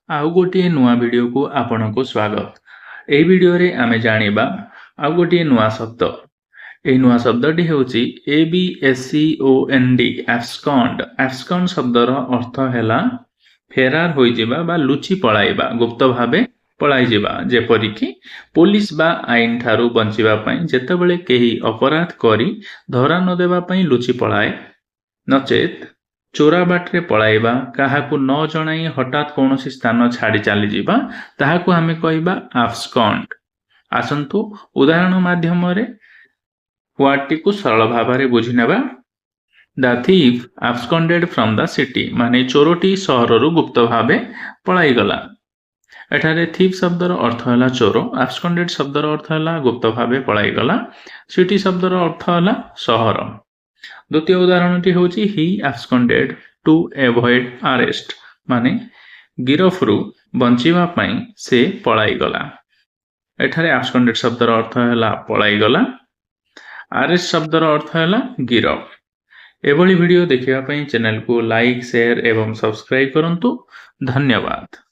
ଆଉ ଗୋଟିଏ ନୂଆ ଭିଡ଼ିଓକୁ ଆପଣଙ୍କୁ ସ୍ୱାଗତ। ଏହି ଭିଡ଼ିଓରେ ଆମେ ଜାଣିବା ଆଉ ଗୋଟିଏ ନୂଆ ଶବ୍ଦ। ଏହି ନୂଆ ଶବ୍ଦଟି ହେଉଛି ABSCOND, ଆବସ୍କଣ୍ଡ। ଆବସ୍କଣ୍ଡ ଶବ୍ଦର ଅର୍ଥ ହେଲା ଫେରାର ହୋଇଯିବା ବା ଲୁଚି ପଳାଇବା, ଗୁପ୍ତ ଭାବେ ପଳାଇଯିବା। ଯେପରିକି ପୋଲିସ ବା ଆଇନ ଠାରୁ ବଞ୍ଚିବା ପାଇଁ ଯେତେବେଳେ କେହି ଅପରାଧ କରି ଧରା ନ ଦେବା ପାଇଁ ଲୁଚି ପଳାଏ, ନଚେତ୍ ଚୋରା ବାଟରେ ପଳାଇବା, କାହାକୁ ନ ଜଣାଇ ହଠାତ୍ କୌଣସି ସ୍ଥାନ ଛାଡ଼ି ଚାଲିଯିବା, ତାହାକୁ ଆମେ କହିବା ଆବସ୍କଣ୍ଡ। ଆସନ୍ତୁ ଉଦାହରଣ ମାଧ୍ୟମରେ ୱାର୍ଡଟିକୁ ସରଳ ଭାବରେ ବୁଝିନେବା। The thief absconded from the city, ମାନେ ଚୋରଟି ସହରରୁ ଗୁପ୍ତ ଭାବେ ପଳାଇଗଲା। ଏଠାରେ ଥିଫ୍ ଶବ୍ଦର ଅର୍ଥ ହେଲା ଚୋର, ଆବସ୍କଣ୍ଡେଡ୍ ଶବ୍ଦର ଅର୍ଥ ହେଲା ଗୁପ୍ତ ଭାବେ ପଳାଇଗଲା, ସିଟି ଶବ୍ଦର ଅର୍ଥ ହେଲା ସହର। ଦ୍ୱିତୀୟ ଉଦାହରଣଟି ହେଉଛି He absconded to avoid arrest, ମାନେ ଗିରଫରୁ ବଞ୍ଚିବା ପାଇଁ ସେ ପଳାଇଗଲା। ଏଠାରେ ଆବସ୍କଣ୍ଡେଡ୍ ଶବ୍ଦର ଅର୍ଥ ହେଲା ପଳାଇଗଲା, ଆରେଷ୍ଟ ଶବ୍ଦର ଅର୍ଥ ହେଲା ଗିରଫ। ଏଭଳି ଭିଡ଼ିଓ ଦେଖିବା ପାଇଁ ଚ୍ୟାନେଲକୁ ଲାଇକ୍, ସେୟାର ଏବଂ ସବସ୍କ୍ରାଇବ୍ କରନ୍ତୁ। ଧନ୍ୟବାଦ।